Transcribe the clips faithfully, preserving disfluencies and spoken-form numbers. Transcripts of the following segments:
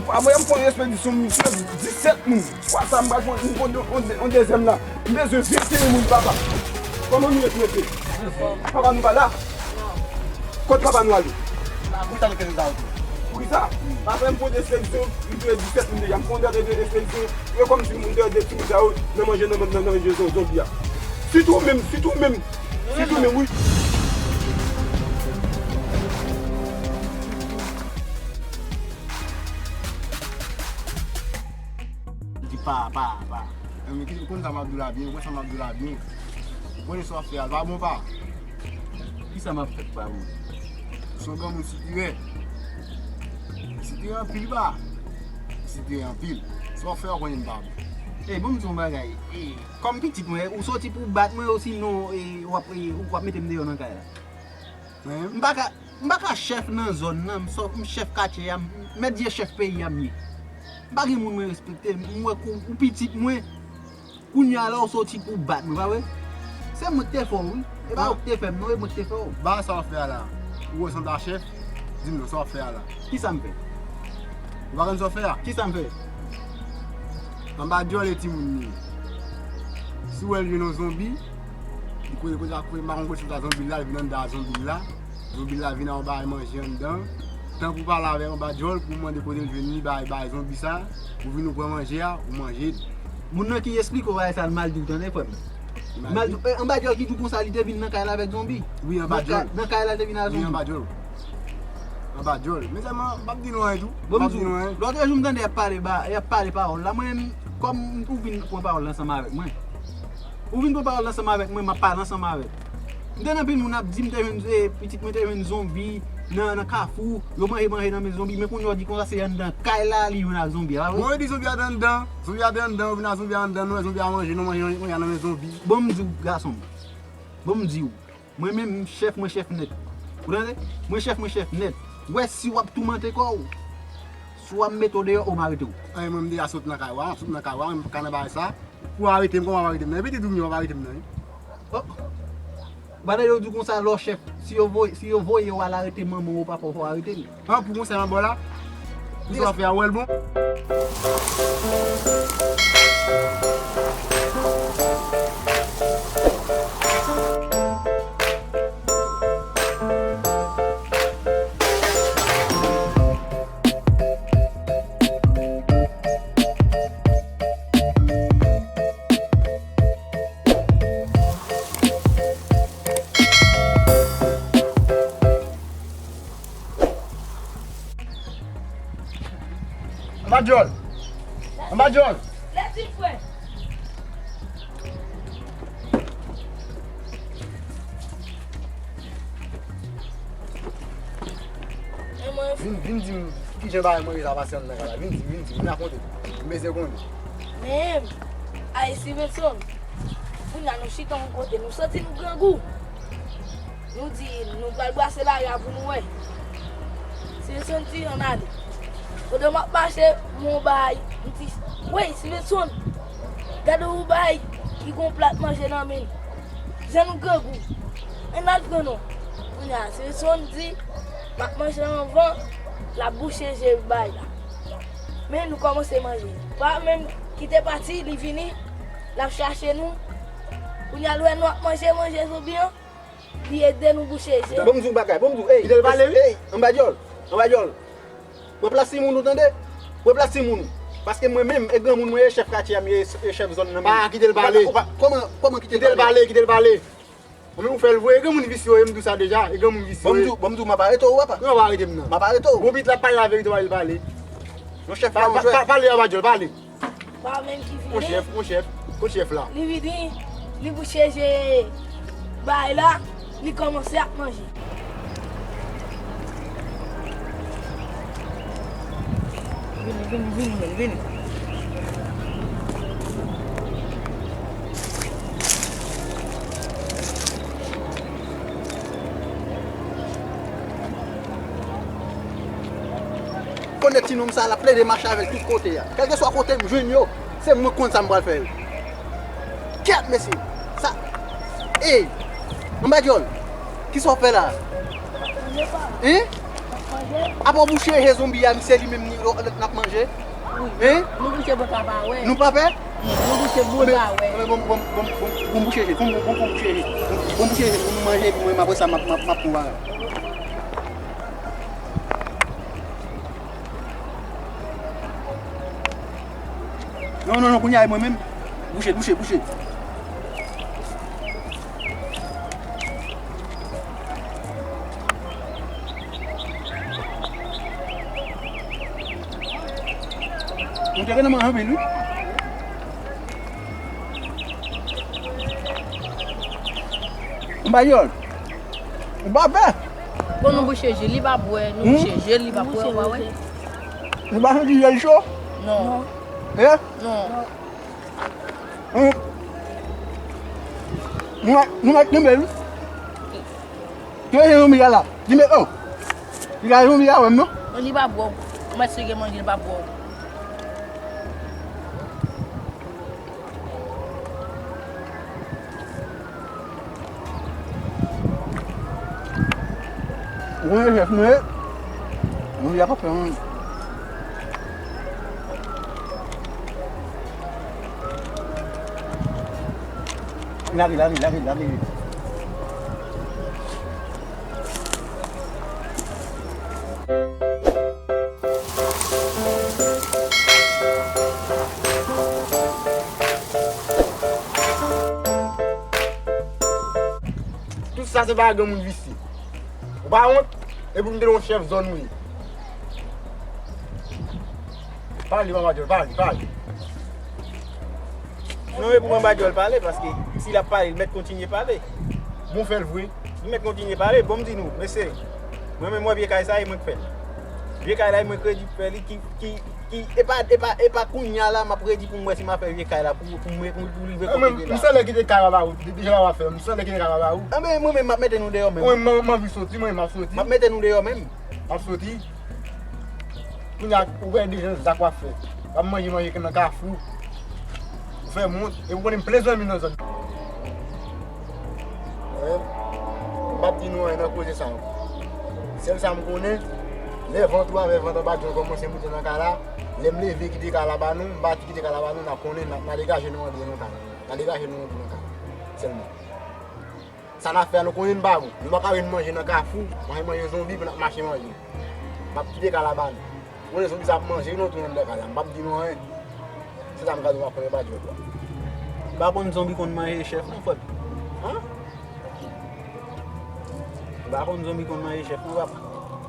Avoye m fè yon ekspedisyon, m pran disèt moun. Fwa sa, m pral pran yon, yon, yon, yon dezyèm la. M bezwen venteyen moun, papa. Kòman nou ye, mesye? Papa nou pa la? Kot papa nou ale? Poukisa? Papa m pran de ekspedisyon, m touye disèt moun deja. M pran de, de ekspedisyon. E kòmsi moun de, de timoun sa yo nan manje, nan, nan, nan manje zon-, zonbi a. Sitou menm, sitou menm, sitou menm, wi. Di pa, pa, pa. Mezanmi, ki, ou konn sa m ap di w la byen, ou konn sa m ap di w la byen. Ou konnen sa w ap fè a, l pa bon, pa. Kisa m ap fè k pa bon? Ou se yon granmoun sitirè. Sitirè anpil, pa. Sitirè anpil. Sa w ap fè a, ou konnen l pa bon. Ey, bon, m di w yon bagay. Ey, kòm pitit mwen, ou soti pou w bat mwen, osinon, ey, w ap, ey, w ap mete m deyò nan kay la. M pa ka, m pa ka chèf nan zòn nan, m sò, m chèf katye a, m, mèt di chèf peyi a m ye. M pa gen moun mwen respekte, m wè kou, ou pitit mwen, kounye a la ou soti pou w bat mwen, pa vre? Se mwen k te fè w, wi. E pa ou k te fè m, non, e mwen k te fè w. Ba sa w ap fè a la. Ou wè sa w ta chèf, di m non, sa w ap fè a la. Kisa m fè? Ou pa konn sa w fè a? Kisa m fè? Anba dyòl e timoun li ye. Si w wè l jwenn yon zonbi, li kote, kote, kote, m pa konn kote sa zonbi la, li vin anndan a zonbi la. Zonbi la vin ak yon bagay manje anndan. Tankou w pale avèk anba dyòl pou w mande kote l jwenn li, bay, bay zonbi sa, ou vin ou pran manje a, ou manje l. Moun nan ki esplike w bagay sa, l mal di w, tande, frè m. Mal di w, eh, anba dyòl ki di w konsa, li te vin nan kay la avèk zonbi. Wi, anba dyòl. Nan kay la, li te vin ak zonbi. Wi, anba dyòl. Anba dyòl. Men sèlman, m p ap di nou anyen tou. Bon, m ap di nou anyen. Lòt jou, m tande y ap pale, ba, y ap pale pawòl la. Mwen menm, kòm ou vin pran pawòl la ansanm avèk mwen. Ou vin pran pawòl ansanm avèk mwen, m ap pale ansanm avèk. M te nan anpil moun ap di m te jwenn, eh, pitit mwen te jwenn zonbi nan, nan kafou, yo manje manje nan men zonbi, men kounye a w di konsa se anndan kay la li jwenn ak zonbi a, pa vre? Bon, yo di zonbi a te anndan, zonbi a te anndan, yo vin ak zonbi a anndan, nou wè zonbi a manje, nou manje, manje, manje nan men zonbi. Bon, m di w, gason m. Bon, m di w. Mwen menm, m chèf, mwen chèf nèt. Ou tande? Mwen chèf, mwen chèf nèt. Ou wè, si w ap toumante kò w, si w ap mete w deyò, o, m arete w. Anyen, mwen, m deja sot nan kay w la, m ap sot nan kay w la, m pa ka nan bagay sa. Pou w arete m, kòman w ap arete m nan? E pitit ou m ye, w ap arete m nan, wi. O! Ou pa tande yo di w konsa, lè w chèf, si yo voye, si yo voye w al arete manman w ou papa w, fò w arete l. An, pou konsèy an bò la, pou sa w fè a, ou wè l bon? Anba dyòl! Anba dyòl! Lèdi frè! Vin, vin di m kijan bagay manje sa pase anndan kay la. Vin di m, vin di m, vin rakonte m. M bezwen konnen. Men, ay, Stevenson, kounye a nou chita yon kote, nou santi nou grangou. Nou di, nou pral brase lari a pou nou wè. Stevenson di, ann ale. Pandan m ap mache, m wè yon bagay, m di, wey, Stevenson, gade yon bagay ki gon plat manje nan men l. Jan nou grangou. Ann al pran non. Kounye a, Stevenson di, m ap manje anvan, l ap bouche je bagay la. Men nou kòmanse manje. Pa menm kite pati, li vini, l ap chache nou. Kounye a, l wè nou ap manje, manje zonbi an, li ede nou bouche je. Bon, m di w bagay, bon, m di w, ey, kite l pale, wi. Ey, anba dyòl, anba dyòl. Pran plas timoun ou, tande? Pran plas timoun ou. Paske mwen menm, e granmoun mwen ye, chèf katye a m ye, e chèf zòn nan m ye. Pa kite l pale. Ou pa, ou pa, kòman, kòman kite l pale? Kite l pale, kite l pale. Ou menm ou fè l vre, e granmoun visye w ye, m di w sa deja, e granmoun visye w ye. Bon, m di w, bon, m di w, m ap arete w, papa. Non, w ap arete m nan. M ap arete w. Bon, pitit la pale laverite, w pa vle pale. Yon chèf la, yon chèf. Pa, pa, pale anba dyòl, pale. Pa menm ki vini. Yon chèf, yon chèf, yon chèf la. Li vini, li bouche je bagay la, li kòmanse ap manje. Vini, vini, vini, vini, vini. Konnen ti nonm sa, l ap plede mache avè l tout kote a. Kèlkeswa kote m jwenn yo, se mwen k konn sa m pral fè yo. Kèt, mesye! Sa, ey! Anba dyòl! Kisa w ap fè la a? Hein? Apa w bouche je zonbi a, misye li menm ni lòt n ap manje? Wi. Hein? Nou bouche pou n ka pa wè. Nou pa pè? Nou bouche pou n ka wè. Men bon, bon, bon, bon, bon bouche je, bon, bon, bon, bon bouche je. Bon, bon bouche je pou nou manje, epi mwen, apre sa, m ap, m ap, m ap pran bagay. Non, non, non, kounye a, e mwen menm. Bouche, bouche, bouche. Nou te gentan manje anpil, wi. M pa jòl. M pa pè. Bon, nou bouche je, li pa bwè. Nou bouche je, li pa bwè, ou pa wè? Ou pa santi je l cho? Non. Eh? Non. Hum. Nou, nou mèt kenbe, wi. Kenbe je zonbi a la. Kenbe, oh. Li ka zonbi a wè m, non? Non, li pa bwè. Ou mèt sege manje, li pa bwè. Ou konnen chèf nou ye? Nou, y a pa fè anyen. Lage, lage, lage, lage. Tout sa se pa granmoun visye. Ou pa wont? Epi m te yon chèf zòn ou ye. Pale, papa Djòl, pale, pale. Non, e pou Manba Djòl pale, paske si l ap pale, li mèt kontinye pale. Bon, fè l vre. Li mèt kontinye pale. Bon, m di nou, mesye, mwen menm, mwen, vye kay sa, e mwen k fè l. Vye kay la, e mwen k redi fè li, ki, ki, ki, e pa, e pa, e pa kounye a la, m ap redi pou m wè si m a fè vye kay la, pou, pou mwen, pou, pou rive kote l la. M sanble kite kay la ba ou, depi jan w ap fè, m sanble kite kay la ba ou. Anben, mwen menm, m ap mete nou deyò menm. Mwen, m, m anvi soti, mwen, m ap soti. M ap mete nou deyò menm. M ap soti. Kounye a, ou wè deja zak w ap fè. W ap manje manje nan kafou. Ou fè m wont. E ou konnen m plen zanmi nan zòn. Wi. M p ap di nou anyen nan koze sa yo. Sèl sa m konnen, lè van tou avè van anba djòl kòmanse moute nan kay la, lè m leve kite kay la ba nou, m pati kite kay la ba nou, n a konnen, n a, n a degaje nou antre nan kay la. N a degaje nou antre nan kay la. Sèlman. Sa n ap fè a, nou konnen n pa bon. Nou pa ka vin manje nan kafou, manje, manje zonbi pou n ap mache manje. M ap kite kay la ba nou. Ou konnen zonbi sa ap manje nou tou anndan kay la. M p ap di nou anyen. Se sa m ka di w, m ap konnen pa di w. M pa konn zonbi konn manje chèf non, frè m. Hein? M pa konn zonbi konn manje chèf non, papa.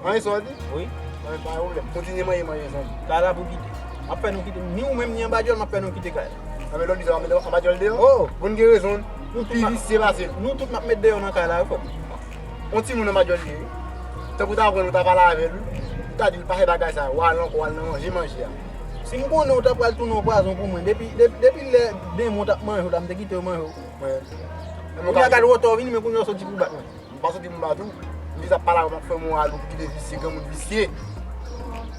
Anyen sa w di? Wi. Anyen pa pwoblèm. Kontinye manje, manje zanmi. Kay la pou kite. M ap fè nou kite. Ni ou menm, ni Anba Djòl, m ap fè nou kite kay la. Anben lè w di sa, w ap mete Anba Djòl deyò? Oh! Bon, gen rezon. Ou pi visye pase l. Nou tout m ap met deyò nan kay la, wi, frè m. On timoun Anba Djòl li ye. Tankou w ta pran l, ou ta pale avè l, wi. Ou ta di l pa fè bagay sa, w al ankò, w al nan manje, manje a. Si m konnen ou ta pral tounen yon pwazon pou mwen, depi, depi, depi lè denmon t ap manje w la, m te kite yo manje w. Wi. Kounye a gade wotè w vini, men kounye a w soti pou bat mwen. M pa soti pou m bat ou. M jis ap pale avè w, m ap fè w yon alou pou kite visye, granmoun visye.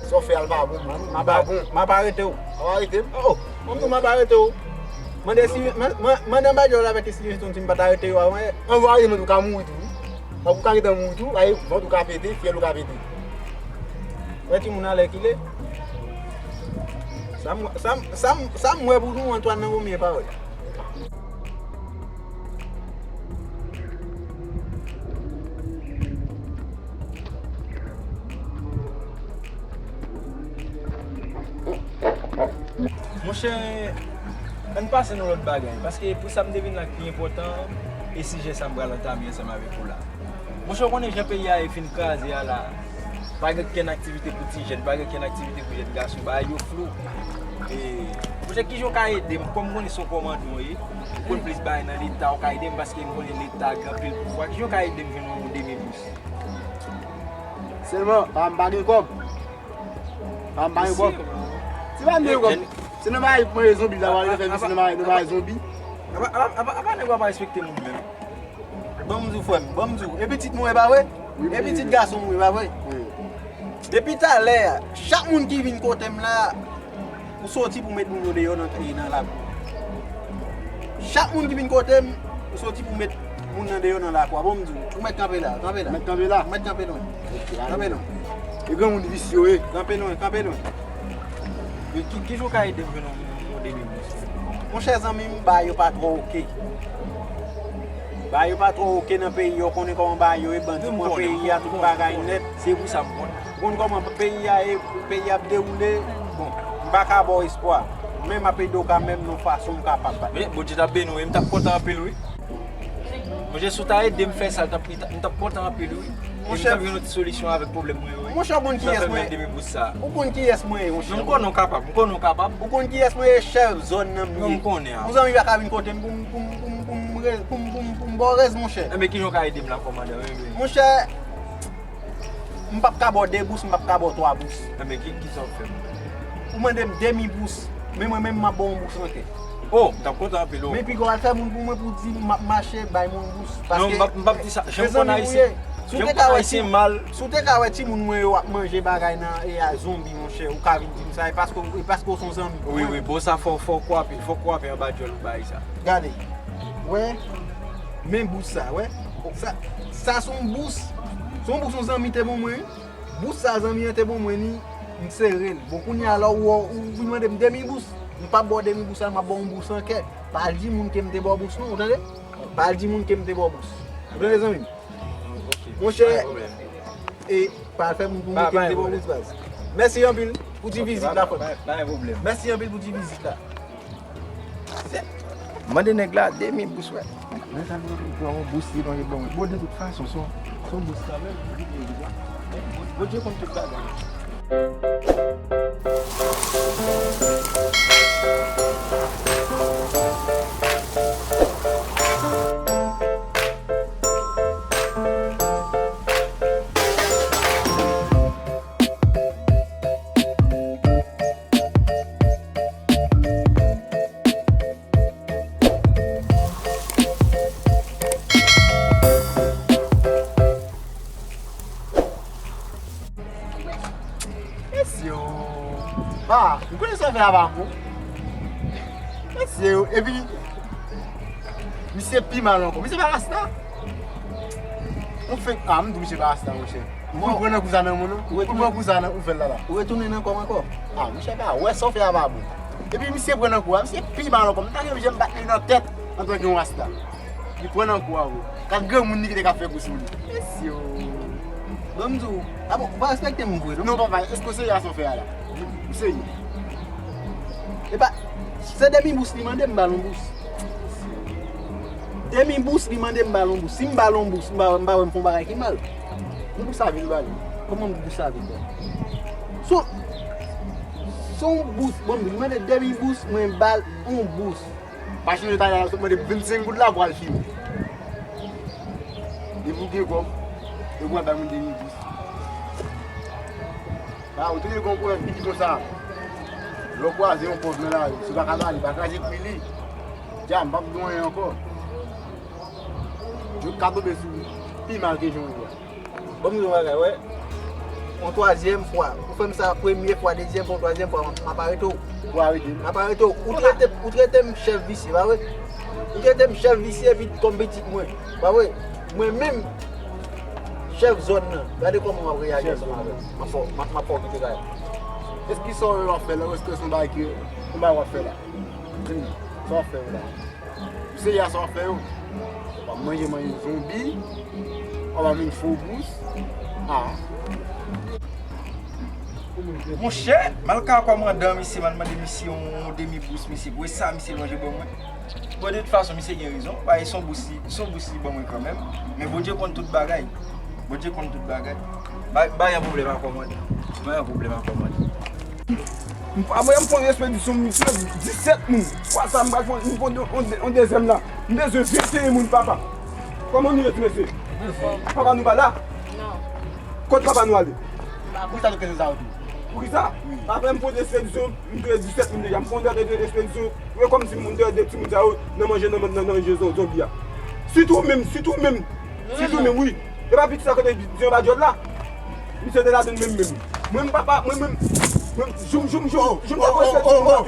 Sa w fè a l pa bon, man. Li pa bon. M ap arete w. W ap arete m? Oh, mwen menm tou m ap arete w. Mande si, man-, man-, mande Anba Djòl avèk Estivizon si m pa t arete yo avan yè. Anvan w arete m, ou ka mouri tou, wi. Ou ka gentan mouri tou, ay, vant ou ka pete, fyèl ou ka pete. Wè timoun alèkile. Sa m, sa m, sa m, sa m wè pou nou, Antwàn nan premye pawòl. Monchè, ann pase nan lòt bagay, paske pou sa m te vin la k pi enpòtan, e sijè sa m pral antame ansanm avèk ou la. Monchè, w konnen jan peyi a ye fin kraze a la. Pa gen okenn aktivite pou ti jèn, pa gen okenn aktivite pou jèn gason, bagay yo flou. E, monchè, kijan w ka ede m? Kòm m konnen se yon kòmandan w ye, ou konn plis bagay nan Leta, ou ka ede m paske m konnen Leta gen anpil pouvwa. Kijan w ka ede m jwenn yon de mil dous? Sèlman, pa, m pa gen kòb. Pa, m pa gen kòb. Si pa m gen kòb, se nan bagay pou manje zonbi la, w al fè misye nan bagay, nan bagay zonbi. Apa, apa, apa, apa nèg w ap respekte moun menm? Ban m di w, frè m, ban m di w. E pitit mwen, e pa vre? Wi, wi, wi. E pitit gason mwen, e pa vre? Wi. Depi talè a, chak moun ki vin kote m la, ou soti pou met moun yo deyò nan, nan lakou. Chak moun ki vin kote m, ou soti pou met moun nan deyò nan lakou a. Ban m di w, ou mèt kanpe la, kanpe la. Mèt kanpe la? Ou mèt kanpe lwen. Ok, ale. Kanpe lwen. E granmoun visye yo ye. Kanpe lwen, kanpe lwen. Ki, ki jan w ka ede m jwenn yon, yon demi bous? Monchè zanmi m, bagay yo pa twò oke. Bagay yo pa twò oke nan peyi a, ou konnen kòman bagay yo ye, bandi pran peyi a, tout bagay nèt. Se pou sa m konn. Ou konn kòman peyi a ye, peyi a ap dewoule. Bon, m pa ka ba w espwa. Men m ap ede w kanmenm nan fason m kapab. Men Bondye t ap beni w, wi, m t ap kontan anpil, wi. Monchè, si w ta ede m fè sa, l t ap, m t ap kontan anpil, wi. E m t ap jwenn yon ti solisyon avèk pwoblèm mwen yo, wi. Monchè, ou konn kiyès mwen ye? Demi bous sa. Ou konn kiyès mwen ye, monchè? Non, m konnen w kapab, m konnen w kapab. Ou konn kiyès mwen ye, chèf zòn nan m ye. Non, m konnen a. Yon zanmi pa ka vin kote m pou m, pou m, pou m, pou m, pou m, pou m, pou m, pou m ba w rèz, monchè. Enben, ki jan w ka ede m la, kòmandan? Wi, wi. Monchè, m p ap ka ba w de bous, m p ap ka ba w twa bous. Enben, ki, ki sa w ap fè m? Ou mande m demi bous, men mwen menm m ap ba w yon bous antye. Oh, m t ap kontan anpil, oh. Men piga w al fè moun pou mwen pou di m ap mache, bay mwen yon bous. Non, m p ap, m p ap di sa. Jan m konn Ayisyen, jan m konn Ayisyen mal. Si w te ka wè timoun mwen yo ap manje bagay nan, e a zonbi, monchè, ou ka vin di m sa, e paske, e paske w se yon zanmi. Wi, wi, bon, sa fò, fò kwape, fò kwape anba djòl ou bay sa. Gade, wè, men bous sa, wè. Sa, sa se yon bous. Se yon bous yon zanmi te ban mwen. Bous sa zanmi an te ban mwen ni, m sere l. Bon, kounye a la ou, ou vin mande m demi bous. M p ap ba w demi bous la, m ap ba w yon bous an kè. Pa al di moun ke m te ba w bous non, ou tande? Pa al di moun ke m te ba w bous. Ou tande zanmi m? Monchè, e pa al fè moun pou mwen ke m te ba w bous baz. Mèsi anpil pou ti vizit la, frè m. Mèsi anpil pou ti vizit la. Mande nèg la demi bous, wè. Nèg sa pran yon bous li, pran yon bon. Bon, de tout fason, se yon, se yon bous kanmenm. Bondye konn tout bagay. Mesye, oh. Ah, m konnen sa w fè a pa bon. Mesye, oh, epi misye pi mal ankò. Misye pa rasta. Ou fèk, ah, m di misye pa rasta, monchè. Ou pran nan kou sa nan men nou. Ou pran kou sa nan, ou fè l la la. Ou retounen nan kò m ankò. Ah, monchè, pa wè sa w fè a pa bon. Epi misye pran nan kou a, misye pi mal ankò. M ta gen jan m bat li nan tèt antanke yon rasta. Li pran nan kou a, wi. Kat granmoun li ki te ka fè kou sou li. Mesye, oh. Bon, m di w, ah bon, ou pa respekte m vre, non? Non, papa, èske w serye a sa w fè a la? Ou serye? Epa, se demi bous li mande, m ba l yon bous. Demi bous li mande, m ba l yon bous. Si m ba l yon bous, m pa, m pa wè m fè yon bagay ki mal. Yon bous a vin ba li. Kòman yon bous a vin ba li? Se, se yon bous, bon, li mande demi bous, mwen ba l yon bous. Pa chanje talè a, sot mande vennsenk goud la pou al fini. Depi w gen kòb, yo pral bay moun demi bous. Ba, ou tande gon pwovèb ki di konsa, lè w kwaze yon pòv nan lari, si w pa ka ba li, pa kraze kwi li. Dja, m p ap di w anyen ankò. Yo ka tonbe sou ou pi mal ke jan w ye a. Bon, m di w yon bagay, wè. Yon twazyèm fwa. Ou fè m sa premye fwa, dezyèm fwa, yon twazyèm fwa, m ap arete w. Ou arete m? M ap arete w. Ou trete, ou trete m chèf visye, pa vre? Ou trete m chèf visye, epi kòm pitit mwen, pa vre? Mwen menm, chèf zòn nan, gade kòman w ap reyaji ansanm avè m. M ap fè w, m ap, m ap fè w kite kay la. Èske sa w wè w ap fè la, èske se yon bagay ki, yon bagay w ap fè la? Di m, sa w ap fè la? Ou serye a sa w ap fè yo? W ap manje manje zonbi, w ap vin fo bous. Ah. Monchè, m al ka kòmandan misye, m al mande misye yon, yon demi bous, misye. Pou sa misye lonje ban mwen. Bon, de tout fason, misye gen rezon. Paske se yon bous li, se yon bous li ban mwen kanmenm. Men Bondye konn tout bagay. Bondye konn tout bagay. Ba, ba yon pwoblèm a kòmandan. Ba yon pwoblèm a kòmandan. M pa mwen, m fè yon espedisyon, m fè disèt moun. Fwa sa, m pral fè yon, yon, yon, yon dezyèm la. M bezwen venteyen moun, papa. Kòman nou ye, ti mesye? Papa nou pa la? Non. Kot papa nou ale? Poukisa nou fè sa? Poukisa? Apre m fè yon espedisyon, m touye disèt moun deja. M fè yon lòt espedisyon. Wè kòmsi moun te ede timoun sa yo nan manje, nan, nan, nan manje zon-, zonbi a. Sitou menm, sitou menm, sitou menm, wi. E pa pitit sa kote di anba djòl la. Misye te ladann menm, menm. Mwen, m papa, mwen, mwen, Joum, joum, joum, joum, oh, oh, oh, oh.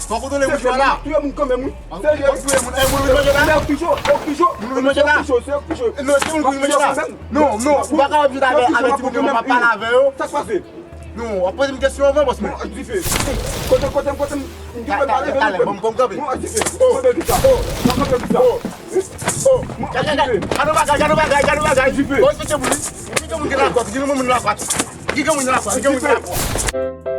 Fòk ou touye moun jodi a la. Touye moun kanmenm, wi. Serye. Fòk touye moun. Eh, moun vin manje la. Se yo ki cho, se yo ki cho. Moun vin manje la. Se yo ki cho, se yo ki cho. Non, se moun vin manje la. Non, non, ou pa ka ap jwenn avè, avè timoun yo, m ap pale avè yo. Sa k pase? Non, w ap poze m kesyon anvan, bòs mwen. Bon, dife. Kote, kote, kote m, m te pale, talè, bon, bon, kanpe. Bon, dife. Oh. Kanpe ki sa? Oh. Oh. Gade, gade, gade bagay, gade bagay, gade bagay. Dife. Oh, se moun, se moun ki lakòt, ki moun lakòt. Ki moun lakòt, ki moun lakòt.